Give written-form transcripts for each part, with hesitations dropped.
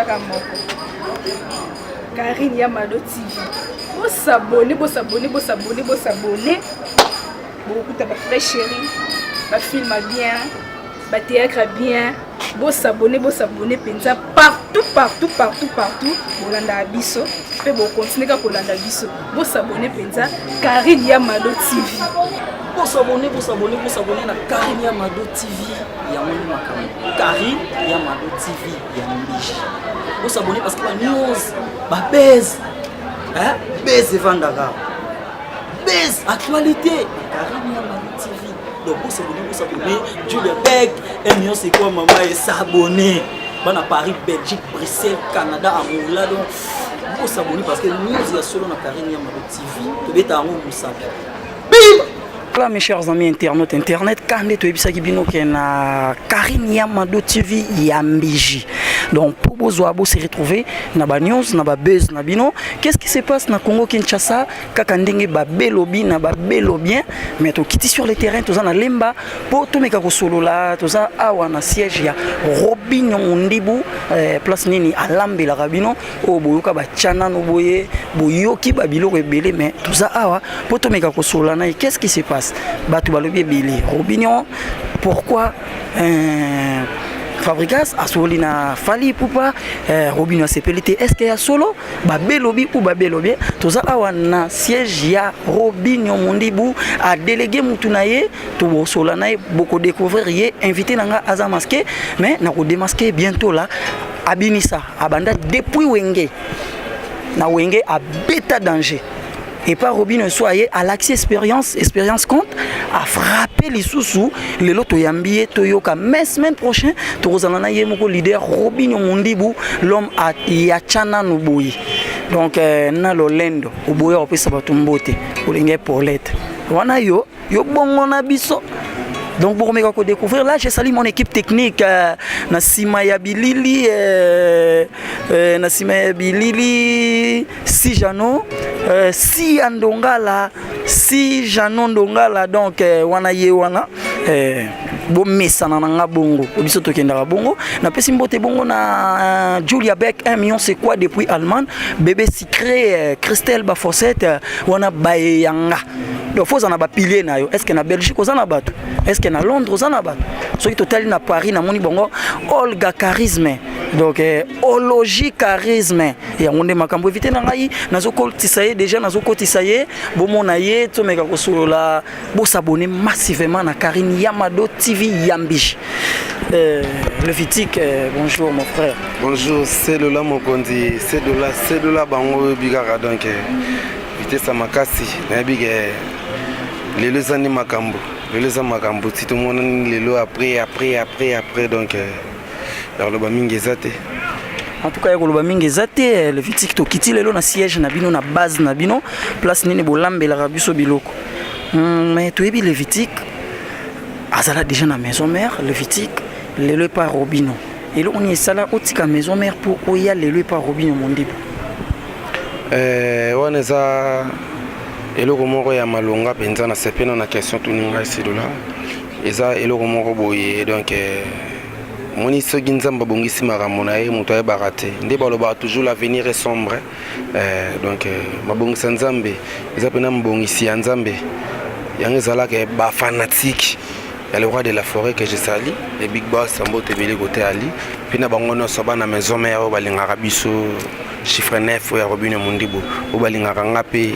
Ezaka moko. Karine Yamado TV. Bosabone, bosabone, bosabone, bosabone. Bokokuta ba vrai chérie, ba film bien, ba théâtre bien. Bosabone, bosabone penza partout, partout, partout, partout. Bolandaka biso mpe bokontinue kaka kolanda biso. Bosabone penza Karine Yamado TV. Bosabone, bosabone, bosabone na Karine Yamado TV. Yango nde makambo. Karine Yamado TV ya Mbiji. Bosabone parce que ba news, ba buzz, hein? Buzz evandaka. Buzz, actualité. Karine Yamado TV. Donc bosabone, bosabone. Julia Beck, un million c'est quoi maman et s'abonner. Bana Paris, Belgique, Bruxelles, Canada, Angola. Donc bosabone parce que news ya solo na Karine Yamado TV. Tobeta yango mosapi. Bim! Voilà mes chers amis internautes internet, kande toyebisaki bino ke na Karine Yamado TV ya Mbiji. Donc pour bozwa bo se retrouver na ba news na ba buzz na bino, qu'est-ce qui se passe na Congo Kinshasa kaka ndenge ba belobi na ba belo bien, mais tokiti sur le terrain toza na Lemba po tomeka kosolola, toza awa na siège ya Robinho Mundibu, place nini alambelaka bino oyo boyoka ba tchanano boye, boyoki ba biloko ebele, mais toza awa po tomeka kosolola na ye. Qu'est-ce qui se passe? Bato balobi ebele. Robinho, pourquoi Fabregas asoli na Fally Ipupa, Robinho asepeli te? Est-ce que ya solo babelobi ou babelobi? Toza awa na siège ya Robinho Mundibu, a délégué mutu na ye, tobosola na ye, boko découvrir ye. Invité na nga aza masqué, mais na ko démasquer bientôt là. Abinisa abanda depuis Wenge, na Wenge abeta danger. Et par Robinho so aye alakisi expérience, expérience compte, a frappé lisusu. Lelo toyambi ye, toyoka. Mais semaine prochaine tokozala na ye moko leader Robinho Mundibu, l'homme ya tchananu boye. Donc na lolendo oboya kopesa bato mbote, olingi Paulette wana yo yo bongo na biso. Donc pour me découvrir là, je salue mon équipe technique, na sima ya bilili, na sima ya bilili si Jano, si Andongala, si Jano Ndongala. Donc wana ye wana, bomesana na nga bongo, biso tokendaka bongo. Napesi mbote bongo na Julia Beck, 1 million c'est quoi depuis Allemagne, bébé Sicré, Christelle Bafossette, wana bayanga. Donc faut na ba pilier na yo. Est-ce que na Belgique oza na bato? Est-ce que na Londres oza na bato? Soki totali na Paris, namoni bongo Olga Charisme, donc ologie charisme, yango nde makambo. Évité na ngai, nazokotisa ye déjà, nazokotisa ye, bomona ye, tomeka kosolola. Bosabone massivement na Karine Yamado TV Yambi. Levitique, bonjour mon frère. Bonjour, c'est Lola Mokonzi, c'est Lola, c'est Lola bango oyebi kaka. Donc vitesse ya makasi, nayebi ke lelo eza nde makambo, lelo eza makambo ti tomonani lelo après, après, après, après. Donc ya koloba mingi eza te. En tout cas ya koloba mingi eza te. Levitique, tokiti lelo na siège na bino, na base na bino, place nini bolambelaka biso biloko. Mais toyebi Levitique azala déjà na maison mère. Levitique lelo epa Robino, eloko nini esala otika maison mère mpo oya lelo epa Robino Mondibu? Wana eza eloko moko ya malonga mpenza na sepena na question tuni ngai Sidola. Eza eloko moko boye. Donc moni soki Nzambe abongisi makambo na ye, moto ayebaka te. Nde balobaka toujours, l'avenir est sombre. Donc mabongisa Nzambe eza mpena mabongisi ya Nzambe. Yango ezalaka bafanatike ya le roi de la forêt que je salue, le big boss, mbote ebele kote ali mpe na bango nyonso bana maison mère oyo balingaka biso, chiffre 9 oyo ya Robino Mondibu, oyo balingaka nga mpe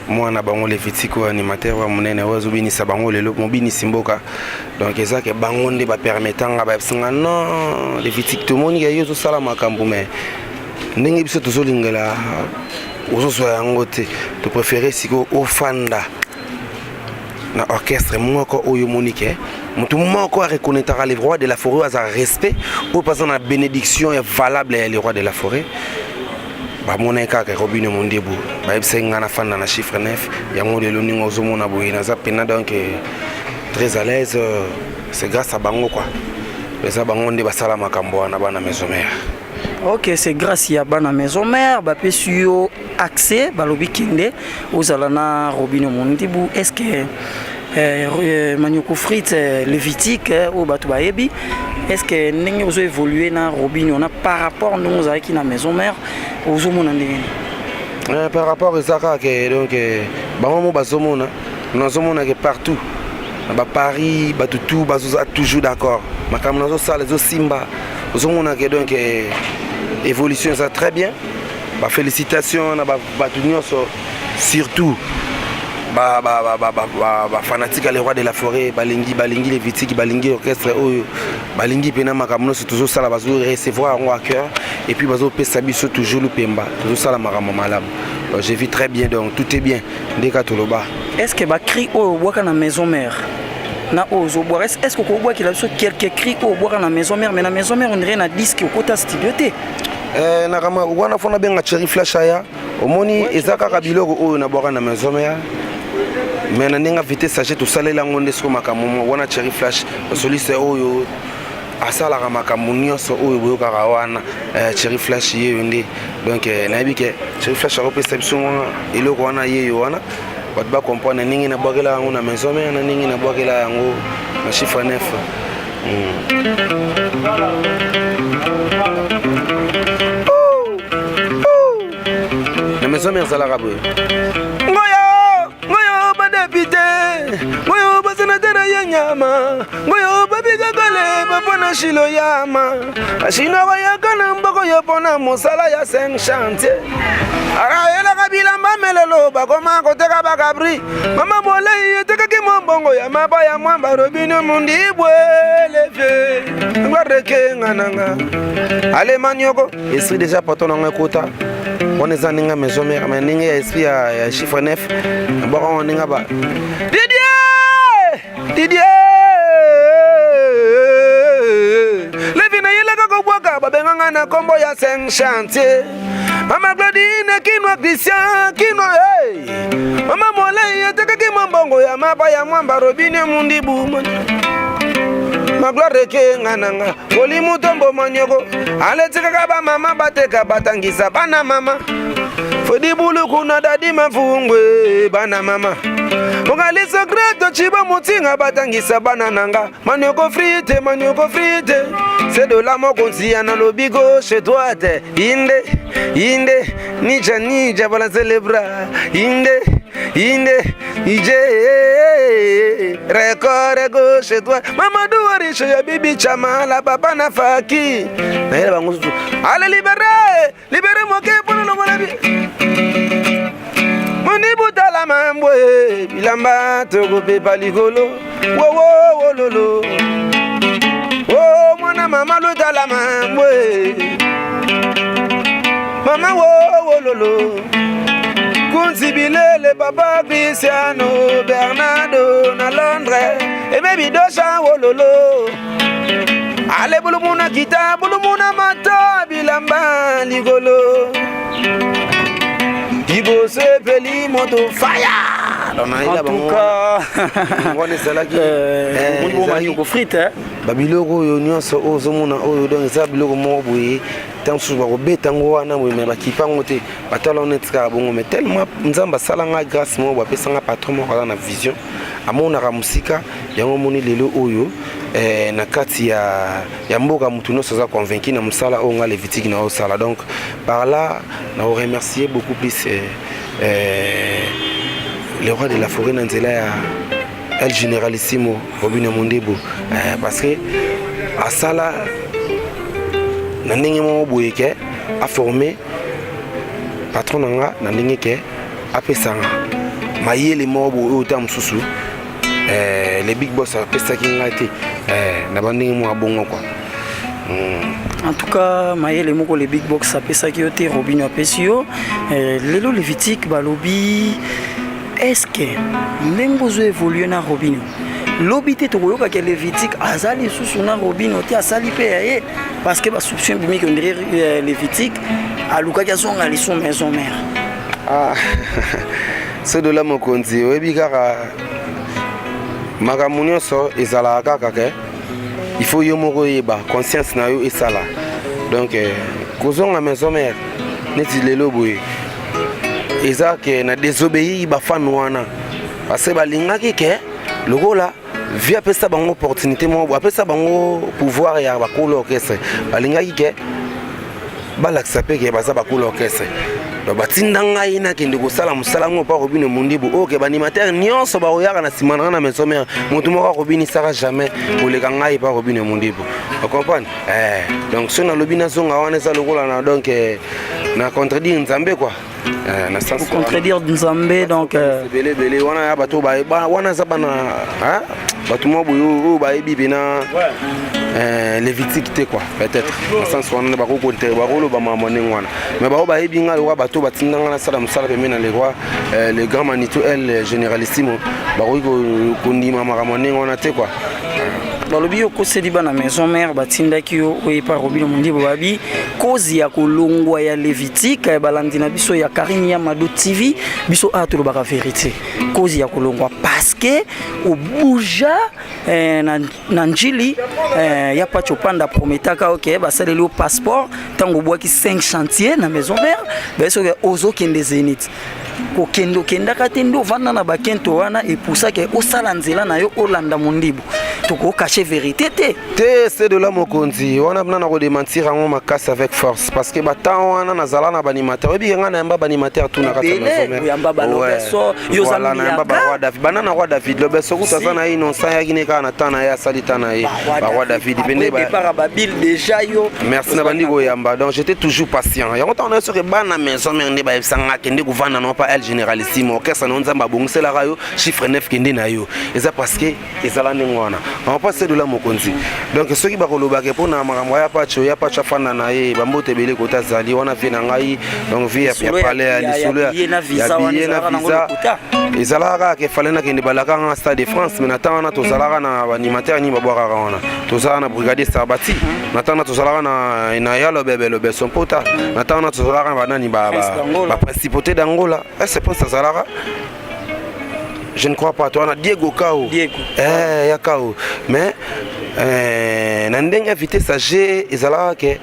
mwana bango Levitique oyo animateur oyo monene oyo azobinisa bango lelo, mobinisi mboka. Donc eza ke bango nde bapermetanga, bayebisinga: non Levitique, tomoni ke yo ozosala makambo, mais ndenge biso tozolingela ozozwa yango te, topréféré sikoyo ofanda na orchestre moko oyo omoni ke motu moko areconnaîtraka le roi de la forêt, oyo aza respect, oyo mpe aza na bénédiction ya valable ya le roi de la forêt. Bamonaki kaka Robino Mondebu, bayebisaki ngai nafanda na chiffre 9. Yango lelo ndenge ozomona boye, naza pena donc très à l'aise. C'est grâce à bango quoi, eza bango nde basala makambo wana, bana maison mère. Ok, c'est grâce ya bana maison mère bapesi yo accès, balobi kende ozala na Robino Mondibu. Est ce que Manioko Frit, Lévitique oyo bato bayebi, Est ce que ndenge ozo évoluer na Robinho na par rapport ndenge ozalaki na maison mère, ozomona ndenge nini? Par rapport eza kaka ke donc bango mo bazomona, nazomona ke partout na baparis bato tout bazoza toujours d'accord, makambo nazosala ezosimba. Ozomona ke donc évolution eza très bien. Bafélicitation na bato nyonso, surtout bafanatique ya le roi de la forêt. Balingi, balingi Lévitique, balingi orchestre oyo, balingi mpena makambo nyonso tozosala, bazo recevoir yango à cœur et puis bazopesa biso toujours lupemba, tozosala makambo malamu. Donc je vis très bien, donc tout est bien nde kaka toloba. Est ce que bacri oyo obwaka na maison mère na oyo ozobwaka, est ce que okobwakela biso quelques cris oyo obwaka na maison mère? Mais na maison mère, on dirait na disque okota studio te. Nakama wana fo nabenga Cherry Flash aya. Omoni, eza kaka biloko oyo nabwaka na maison mère, mais na ndenge vitesse age tosalela yango nde siko makambo mo wana. Cherry Flash, soliste oyo asalaka makambo nyonso oyo boyokaka wana, Cherry Flash yeyo nde. Donc nayebi ke Cherry Flash akopesa biso wana eloko wana yeyo wana, bato bacomprendre ndenge nabwakela yango na maison mère na ndenge nabwakela yango na chiffre 9. Na maison mère ezalaka boye: ngoyo ngoyo badéputé, ngoyo basénateur ya nyama, ngoyo babikakale bapona shilo yama bashino bayaka na mboko yo mpona mosala ya 5 chantier, ayelaka bilamba melelo bakoma koteka bakabri. Mama molei etekaki mombongo ya mapa ya mwamba. Robinho Mundibu eleve ngwareke nanga alemanioko esprit déjà patron nanga ekota wana eza ndenge maison mère, mais ndenge ya esprit ya chiffre 9 nabwaka wana ndenge ba Didier, Didier Levi nayelaka kobwaka, babenganga na nkombo ya 5 chantier. Mama Claudine Kinwa, Christian Kinwa, hey! Mama molei etekaki mombongo ya mapa ya mwamba. Robinho Mundibu, magloire ekenga nanga oli mutombo manyoko aletikaka bamama bateka batangisa bana. Mama Fodi Buluku na Dadi Mafungwe, bana mama Mokali Secreto Cibo Mutinga batangisa bana nanga. Manioko frite, manioko frite, c'est de la mokonzi ya nalobi gauche droite, inde inde nija nija balance les bras, inde inde ije record gauche droite. Mamadou Warisho ya bibi Chamala, papa na Faki nayela bango susu. Ale libere libere moke mpona longola bi Mundibu tala mambwe bilamba tokopepa likolo wowowololo o mwana mama lutala mambwe mama wowololo kunzi bilele papa Cristiano Bernardo na Londres eme bidosha wololo ale bulumuna kita bulumuna mata bilamba likolo liboso epeli moto fire. En tout cas, wana ezalaki manioko frite. Babiloko oyo nyonso oyo ozomona oyo, donc eza biloko moko boye, ntango mosusu bakobeta yango wana boye, mais bakipa yango te, batala wana etikaka bongo. Mais tellement Nzambe asalanga grâce moko, bapesanga patron moko aza na vision, amonaka mosika. Yango omoni lelo oyo na kati ya mboka motu nyonso aza convaincu na mosala oyo nga Lévitique na osala. Donc par là na remercier beaucoup plus le roi de la forêt na nzela ya El Généralissimo Robinho Mundibu, parce que asala na ndenge moko boye ke aforme patron na nga na ndenge ke apesanga mayele moko boye oyo ta mosusu le big boss apesaki ngai te, na bandenge moko abongo quoi. En tout cas, mayele moko le big box apesaki yo te, Robinho apesi yo lelo. Lévitique, balobi est ce que ndenge ozo évolue na Robinho, lobi te tokoyokaka Lévitique aza lisusu na Robinho te, asali mpe ya ye? Parce que basoupçon ebimiki, on dirait Lévitique alukaki azonga lisu maison mère. Ah, Sedola mokonzi, oyebi kaka makambo nyonso ezalaka kaka ke il faut yo moko oyeba conscience na yo esala. Donc kozonga maison mère neti lelo boye eza ke na désobéir bafans wana, parce que balingaki ke lokola Vieux apesa bango opportunité moko, apesa bango pouvoir ya bakolo orchestre. Balingaki ke balakisa mpe ke baza bakolo orchestre. Donc batinda ngai nakende kosala mosala yango mpa Robinho Mundibu, oyo ke baanimateur nyonso bakoyaka na nsima na ngai na maison mère, motu moko akobinisaka jamais koleka ngai pa Robinho Mundibu. Ocomprendre? Eh, donc soki nalobi nazonga wana, eza lokola na donc na contredire Nzambe quoi. Eh, na sens contredire Nzambe, donc ebele ebele wana ya bato wana eza bana bato mwa boye oyo bayebi mpena Lévitique te quoi. Peut-être na sens wana bakoloba makambo ndenge wana, mais bao bayebi nga lokwa bato batinda nga nasala mosala pembeni na le roi, le grand Manitou, El Généralissimo, bakoki kondima makambo ndenge wana te quoi. Balobi yo okoseli bana maison mère, batindaki yo oyo epa Robinho Mundibu. Babi cause ya kolongwa ya Lévitique, balandi na biso ya Karine Yamado TV, biso awa tolobaka vérité. Cause ya kolongwa parce que obuja na Njili ya Pacho Panda prometaka oke basaleli yo passeport ntango obwaki 5 chantier na maison mère. Baye soki ozokende Zénith, kokende okendaka te, nde ovanda na bakento wana epusaki osala nzela na yo, olanda Mondibu. Tokocacher vérité te. Te, c'est de la mokonzi wana mpena na kodémentir yango makasi avec force, parce que batemps wana nazala na baanimateur. Oyebi nga nayamba baanimateur tu na kati ya maison mère. Oyamba balobeso, yo oza nayamba baroi David, banda na roi David. Lobeso kutu aza na ye innocent, yaki ne kaka na temps na ye, asali temps na ye. Baroi David pende départ ya babile déjà yo. Merci, na bandi koyamba. Donc j'étais toujours patient. Yango ntango na yo soki bana maison mère nde bayebisanga kende kovanda na pa El Généralissime, orchestre na yo, Nzambe abongiselaka yo chiffre 9, kende na yo, eza parce que ezala ndenge wana mpa sedola mokonzi. Donc soki bakolobaka mpona makambo ya Pacho, ya Pacho afanda na ye, bambote ebele kota azali wana, vie na ngai, donc vie ya palais ya lisolo ya billet na visa ezalaka kaka efale nakende balaka nga Stade de France. Mais na ntango wana tozalaka na baanimateur nini babwakaka wana? Tozalaka na brigadier Sarbati na ntango wana, tozalaka na ya Lobebe, Lobeso Mpota na ntango wana, tozalaka na banani, baprincipauté d'Angola. Est Prince azalaka? Je ne crois pas. Toi na Diego Kao. Diego. Eh, ya Kao. Mais na ndenge ya vitesse age ezalaka ke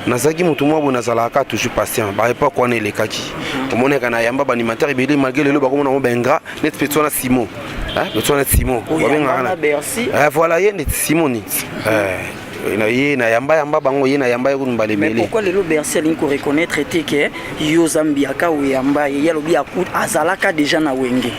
nazalaki motu mwa boye, nazalaka toujours patient. Baépoque wana elekaki, omonaka na yamba baanimateur ebele, malgré lelo bakomona ngo baingrat neti petit wana Simo, petit wana Simo babengaka. Voilà, ye neti Simo neti na ye na yamba yamba bango, ye na yamba ye kutu mbala ebele. Pourquoi lelo Bercy alingi koreconnaître te ke yo ozambiaka oyamba ye? Ye alobi azalaka déjà na Wenge.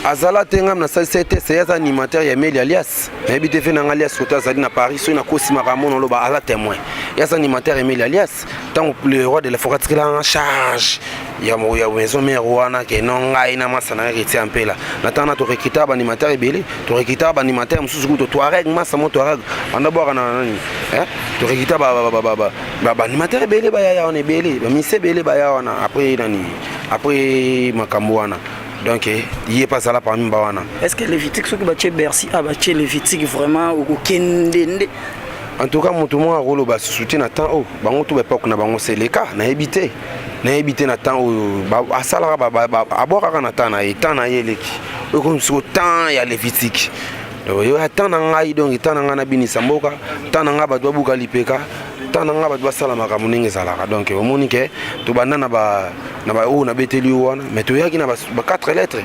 Azala te, ngam nasalisa ye te. Seye aza animateur ya Meli Alias, nayebi te fe nanga alias kote azali na Paris. Soki nakosimaka mona oloba aza témoin, ye aza animateur Emeli Alias. Ntango le roi de la forêt atikelanga charge ya maison mère wana ke no ngai na masa na ngai Retia Mpela, na ntango na torecrutaka baanimateur ebele, torecrutaka baanimateur mosusu kutu Touareg, masa mo Touareg banda bwaka na nani, torecruta baanimateur ebele bayaya wana, ebele bamise ebele baya wana. Après nani, après makambo wana, donc ye mpe azala parmi ba wana. Est ce que Lévitique, soki batie Bercy a batie Lévitique, vraiment okokende nde? En tout cas, moto moko akoloba susu te na temps oyo bango to baépoque na bango seleka, nayebi te, nayebi te. Na temps oyo asalaka, abwakaka na temps na ye, temps na ye eleki. Oyo komi siko temps ya Lévitique, oyo ya temps na ngai. Donc temps na ngai nabinisa mboka, temps na ngai bato babuka lipeka, temps na ngai bato basala makambo ndenge ezalaka. Donc omoni ke tobanda na oyo nabeteli yo wana, mais toyaki na ba 4 lettres.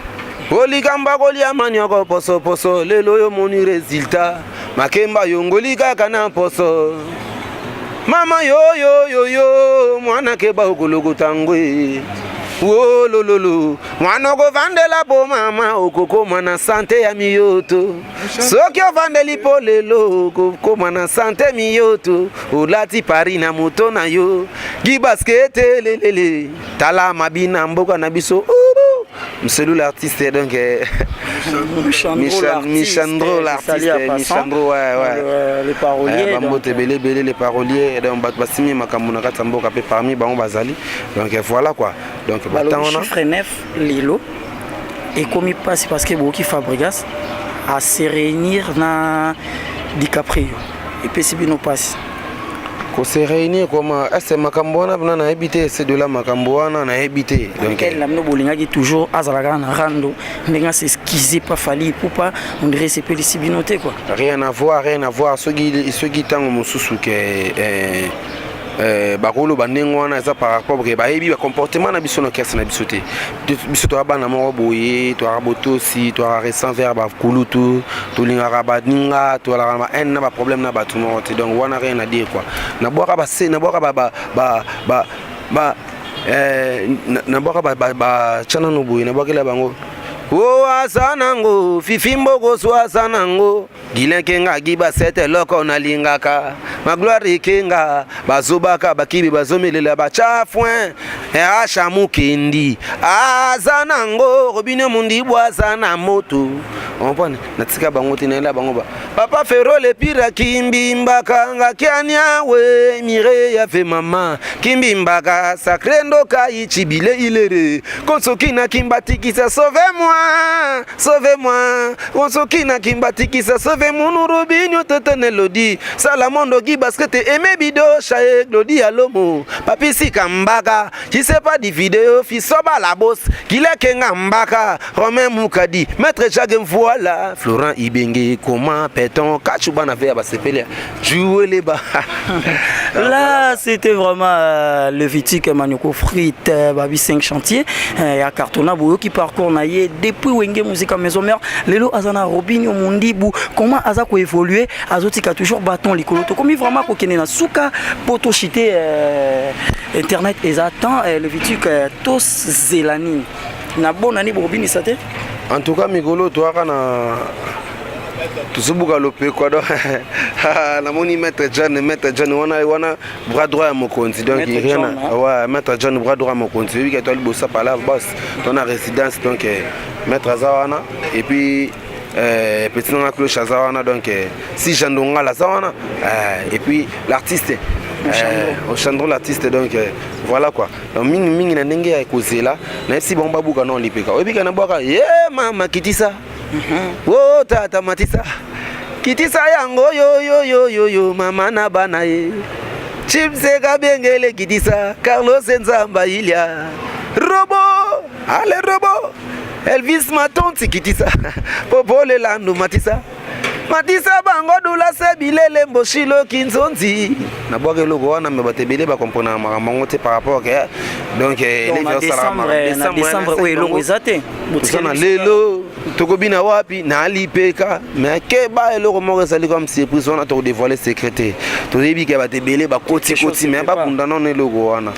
Olikamba kolia manioko posoposo, lelo oyo omoni résultat. Makemba yongoli kaka na poso, mama yoyoyoyo, mwana keba okolokota ngwe wolololo, mwana okovandela po mama okokoma na santé ya miyoto. Soki ovandeli mpo lelo okokoma na santé miyoto, olati Paris na moto na yo gibaskete lelele. Tala mabina mboka na biso, Mselou l'artiste, donc Michandro l'artiste, Michandro, ouais. Les paroliers. Bambote ebele ebele, les paroliers. Donc bato basimi makambo na kati ya mboka mpe parmi bango bazali. Donc voilà quoi, donc batemps wana. Chiffre 9 lelo ekomi mpasi parce que boyoki Fabregas ase réunir na DiCaprio, epesi bino mpasi. Kose réunir koma ese makambo wana mpena nayebi te. Ese de la makambo wana nayebi te. Donc na bino bolingaki toujours azala kaka na rando ndenge as'excuse pa Fally Ipupa, on dirait esepelisi bino te quoi. Rien à voir, rien à voir. Soki ntango mosusu ke eh, Bakoloba ndenge wana eza par rapport ke bayebi bacomportement na biso na orchestre na biso te. Biso toya bana moko boye, toyaka botosi, toyaka restant vers bakulutu, tolingaka baninga, toalaka ba haine na baproblème na bato moko te. Donc wana rien à dire quoi. Nabwaka base, nabwaka ba nabwaka batya nano boye, nabwakela bango o aza nango fifi mbokoso, aza nango Gilin Kenga giba sete eloko nalingaka Magloire Kenga, bazobaka bakibi, bazomelela batya foin. Asha Mukendi aza nango Robine Mundibu aza na moto comprendre. Natika bango te, nayela bango ba papa Ferole Pira Kimbimbaka ngakianiawe Mire ya fe mama Kimbimbaka sacré ndoka ichibile ilere konsoki na kimbatikisa sauve moi, sauve moi konsoki na kimbatikisa sauve munu Robinio tete Nelodi Salamondo gi basket aimé bido chaye Glodi Alomo Papisi Kambaka qui sait pas di vidéo fisoba la bosse Kilekenga Mbaka Romain Mukadi Maître Jacques voilà Florent Ibenge comment péton Kachuba na veya basepele jouer les bas. Là, c'était vraiment le Vitique Manioko Frite, Babi 5 chantiers, ya cartonna boyo qui parcourt na ye depuis Wenge Musica Maison Mère, lelo azana Robinio Mundibu, comment aza ko évoluer, azotika toujours bâton likolo. To komi vraiment ko kene na suka poto chité internet eza temps le Vitique tos zelani. Na bonne année bobinisa te. En tout cas mikolo toaka na tozobuka lopekwa. Donc namoni Maître John, Maître John wana wana bras droit ya mokonzi. Donc rien, ouais, Maître John, bras droit ya mokonzi, oyebi ke to liboso pala boss to na résidence. Donc maître aza wana et puis petit nanga cloche aza wana. Donc si Jean Dongala aza wana et puis l'artiste Ochandro, l'artiste. Donc voilà quoi. Donc mingi mingi na ndenge ya kozela, nayebisi bango babuka na olipeka, oyebi ka na bwaka ye mama kitisa o tata matisa kitisa yango yoyoyoyoyo mama na bana ye Chimseka Bengele kitisa Carlos Nzamba Ilia Robo ale Robo Elvis Matonti kitisa Popole Landu matisa matisa bango dula se bilele mboshilo kinzonzi. Nabwaka eloko wana me bato ebele bakomprenaka makambo yango te par rapport ke donc na décembre oyo eloko eza te. Toza na lelo, tokobina wapi na alipeka? Mais keba, eloko moko ezali comme surprise wana, tokodévoile secret te. Toyebi ke bato ebele bakotikoti, mais bakunda nano eloko wana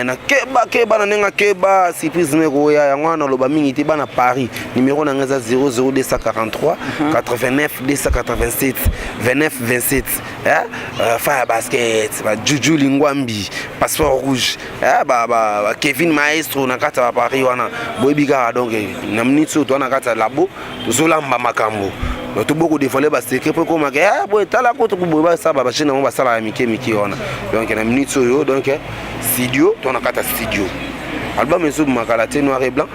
na keba keba na ndenge keba surprise moko oya yango wana. Naloba mingi te. Bana Paris, numéro na ngai eza 00243 89 287 29 27. Fire basket bajuju lingwambi passeport rouge ba Kevin Maestro na kati ya Paris wana, boyebi kaka. Donc na minute oyo toza na kati ya labo, tozolamba makambo, toboko dévoile basecret mpo ekomaka boye. Tala koto boye basala bachaine yango, basalaka mike mike wana. Donc na minute oyo, donc studio, to na kati ya studio, album ezobima te, noir et blanc.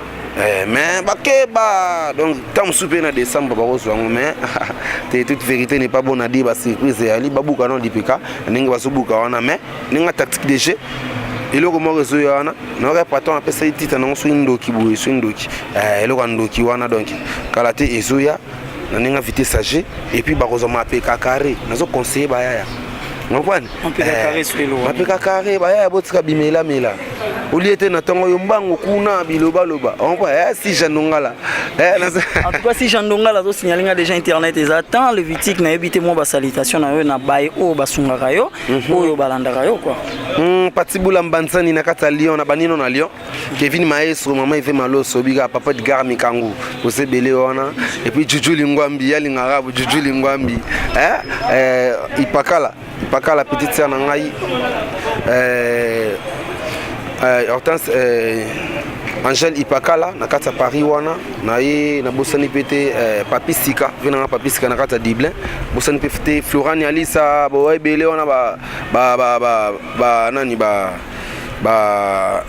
Mais bakeba, donc ntango mosusu mpe na décembre bakozwa yango. Mais te, toute vérité n'est pas bonne à dire. Basurprise eyali, babuka na lipeka ndenge bazobuka wana, mais ndenge tactique de jeu, eloko moko ezoya wana. Nayoka patron apesaki titre nango soki ndoki boye, soki ndoki, eloko ya ndoki wana. Donc kala te ezoya na ndenge vitesse age et puis bakozwa mapeka carré. Nazoconseille bayaya, comprendre, mapeka carré. Bayaya, botika bimelamela olie te na ntongo oyo mbango kuna bilobaloba. Si Jean Dongala. En tout cas, si Jean Dongala azosignale nga déjà internet eza temps. Le Vitique, nayebi te mwa basalutation na yo na baye oyo basungaka yo, oyo balandaka yo quoi. Pati Bula Mbanzani na kati ya Lyon, na banino na Lyon, Kevin Maestro, mama Eve Maloso, bika papa Edgar Mikangu osebele wana et puis Juju Lingwambi yalingaka Juju Lingwambi, Ipakala Ipakala, petite sœur na ngai, Hortense Angèle Ipakala na kati ya Paris wana na ye. Nabosani mpe te Papi Sika, ve nanga Papi Sika na kati ya Dublin. Bosani mpe te Florani Alisa boa ebele wana ba, ba, ba, ba, ba nani ba, ba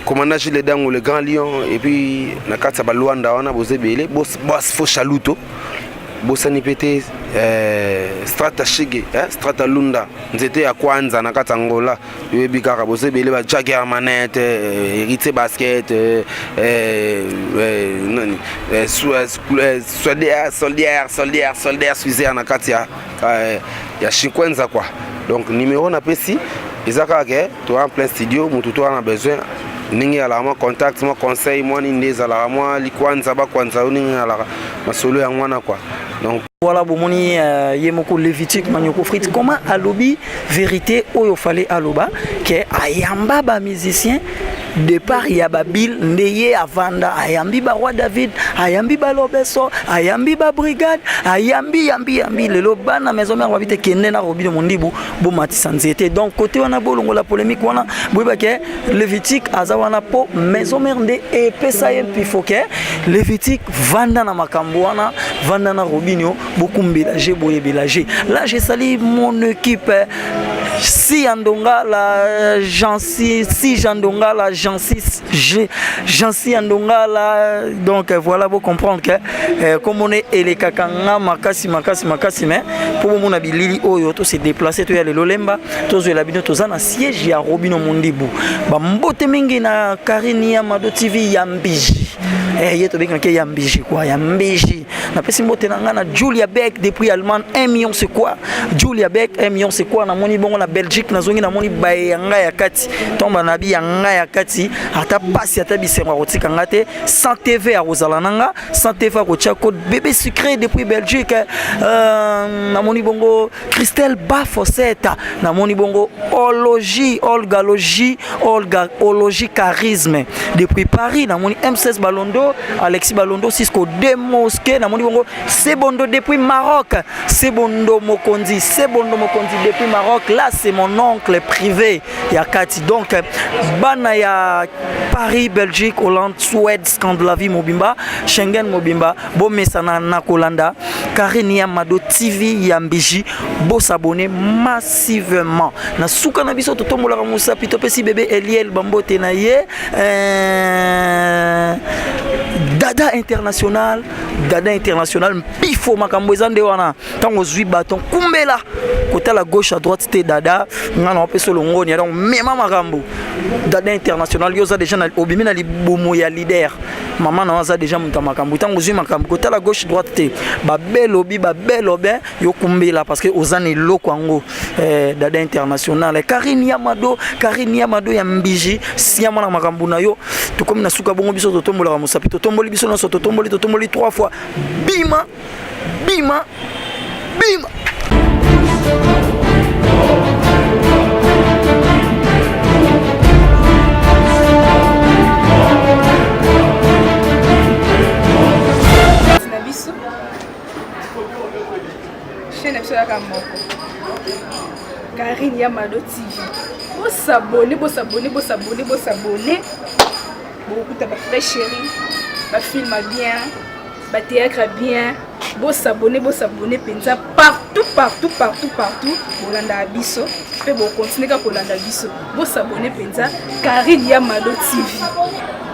commandant Gilles Dango le grand lion. Et puis na kati ya Balwanda wana boza ebele, bos fo Chaluto. Bosani mpe te eh, Strata Shige, eh, Strata Lunda, nzete ya kwanza na kati Angola. Yoyebi kaka bozo ebele ba Jack Hermanette, eh, Héritier Basket, eh, eh, eh, nani, eh, eh, Soldier, Soldier, Soldier, Suizer na kati ya eh, ya Chinkwenza quoi. Donc numéro napesi eza kaka ke to en plein studio, mutu to na besoin ndenge ezalaka mwa contact mwa conseil mwa nini nde ezalaka mwa likwanza bakwanza yo ndenge ezalaka masolo yango wana quoi. Donc voilà, bomoni ye moko Lévitique Manioko Fritz comment alobi vérité oyo fallait aloba ke ayamba ba musicien départ ya babil nde ye avanda, ayambi ba roi David, ayambi balobeso, ayambi ba brigade, ayambi yambi yambi. Lelo bana maison mère babi te kende na Robino Mondibu bomatisa nzete. Donc côté wana bolongola polémique wana, boyeba ke Lévitique aza wana po maison mère nde epesa ye mpifo ke Lévitique vanda na makambo wana, vanda na Robinio bokumbela je boyebela je. Là, je salue mon équipe, si Andonga la Jansi, si Jandonga la Jansi, Jansi Andonga la. Donc voilà, vous comprendre que comme on est elekaka nga makasi makasi makasi, mais pour bomona bilili oyo to se déplacer, to ya lelo lemba tozwela bino, toza na siège ya Robino Mondibu. Bambote mingi na Karine ya Mado TV ya Mbiji, ye tobengaki ya Mbiji quoi, ya Mbiji. Napesi mbote na nga na Julia Beck depuis Allemagne. 1 million, c'est quoi? Julia Beck, 1 million, c'est quoi? Namoni bongo na Belgique, nazongi, namoni baye ya nga ya kati, ntongo na bi ya nga ya kati, ata pasi ata bisengo akotika nga te. Sans TV akozala na nga, sans TV akotia code bébé sucré depuis Belgique. Namoni bongo Christelle Bafoseta, namoni bongo Ologie, Olga Logie, Olga Ologie Charisme depuis Paris, namoni M16 Balondo, Alexis Balondo, Cisco de Mosquée, namoni bongo Sebondo depuis Maroc, Sebondo Mokonzi, Sebondo Mokonzi depuis Maroc, là c'est mon oncle privé ya kati. Donc bana ya Paris, Belgique, Hollande, Suède, Scandinavie mobimba, Schengen mobimba, bomesana na kolanda Karine ya Mado TV ya Mbiji, bosabonner massivement. Na suka na biso totombolaka mosapi, topesi bébé Eliel bambote na ye, Dada International, Dada International mpifo makambo eza nde wana. Ntango ozwi baton kumbela kotala gauche à droite te, Dada nga na opesa olongoni. Donc mema makambo, Dada International, yo oza déjà obimi na libumu ya leader, mama na yo aza déjà moto ya makambo. Ntango ozwi makambo kotala gauche droite te, babelobi babelobe, yo kumbela parce que oza na eloko yango. Dada International, Karine Yamado, Karine Yamado ya Mbiji, siama na makambo na yo. Tokomi na suka bongo, biso totombolaka mosapi, totomboli biso nyonso, totomboli, totomboli trois fois. Bima bima bima. Na biso chaîne na biso yaka moko, Karine ya Mado TV. Bosabonner, bosabonner, bosabonner, bosabonner, bokokuta ba vrai chéri, ba film bien, ba théâtre bien. Bosabonner, bosabonner mpenza partout, partout, partout, partout. Bolandaka biso mpe bokontinue kaka kolanda biso. Bosabonner mpenza Karine ya Mado TV.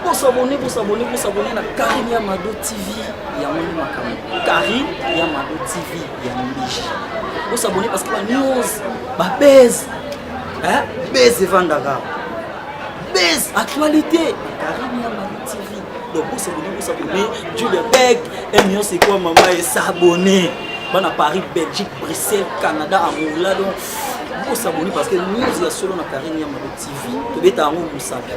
Bosabonner, bosabonner, bosabonner na Karine ya Mado TV. Yango nde makambo, Karine ya Mado TV ya Mbiji. Bosabonner parce que banews babase base evandaka base actualité, Karine ya Mado TV. Donc bosabonner, bosabonner. Julia Beck, 1 million, c'est quoi mama? Esabonner bana Paris, Belgique, Bruxelles, Canada, Angola. Donc bosabonner parce que news ya solo na Karine ya Mado TV, tobeta yango mosapi.